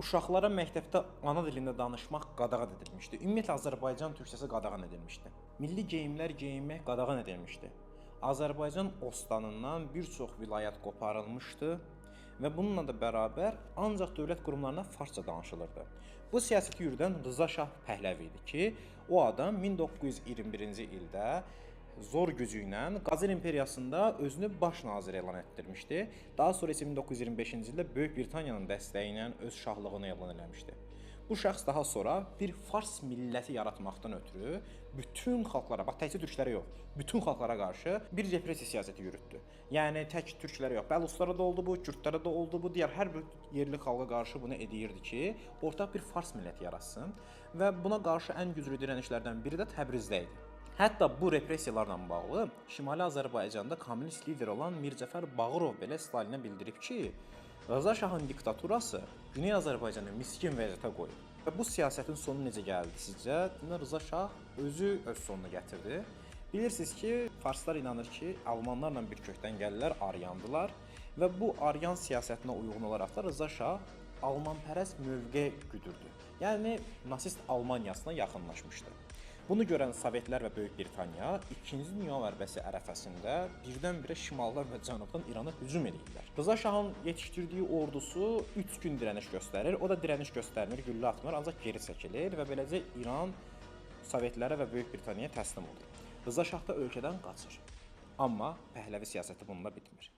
Uşaqlara məktəbdə ana dilində danışmaq qadağan edilmişdi. Ümumiyyətlə Azərbaycan türkçəsi qadağan edilmişdi. Milli geyimlər geyinmək qadağan edilmişdi. Azərbaycan ostanından bir çox vilayət qoparılmışdı və bununla da bərabər ancaq dövlət qurumlarına farsça danışılırdı. Bu siyasəti yürüdən Rıza Şah Pəhləvi idi ki, o adam 1921-ci ildə zor gücü ilə Qacar imperiyasında özünü baş nazir elan etdirmişdi. Daha sonra isə 1925-ci ildə Böyük Britaniyanın dəstəyi ilə öz şahlığını elan eləmişdi. Bu şəxs daha sonra bir fars milləti yaratmaqdan ötürü bütün xalqlara, bax təkcə türklərə yox, bütün xalqlara qarşı bir repressiya siyasəti yürütdü. Yəni tək türklərə yox, bəluslara da oldu bu, kürdlərə də oldu bu, digər hər bir yerli xalqa qarşı bunu edirdi ki, ortaq bir fars milləti yaratsın və buna qarşı ən güclü dirənişlərdən biri də Təbrizdə idi. Hətta bu repressiyalarla bağlı Şimali Azərbaycanda kommunist lider olan Mircəfər Bağırov belə Stalinə bildirib ki, Rıza Şahın diktaturası Güney Azərbaycanı miskin vəziyyətə qoyub. Və bu siyasətin sonu necə gəldi sizcə? Deməli Rıza Şah özü öz sonunu gətirdi. Bilirsiniz ki, farslar inanır ki, almanlarla bir kökdən gəlirlər, aryandılar və bu aryan siyasətinə uyğun olaraq da Rıza Şah almanpərəst mövqe güdürdü. Yəni nasist Almaniyasına yaxınlaşmışdı. Bunu görən Sovetlər və Böyük Britaniya 2-ci Dünya müharibəsi ərəfəsində birdən-birə şimaldan və cənubdan İrana hücum edirlər. Rıza Şahın yetişdirdiyi ordusu 3 gün dirəniş göstərir. O da dirəniş göstərmir, güllə atmır, ancaq geri çəkilir və beləcə İran Sovetlərə və Böyük Britaniyaya təslim olur. Rıza Şah da ölkədən qaçır. Amma Pəhləvi siyasəti bununla bitmir.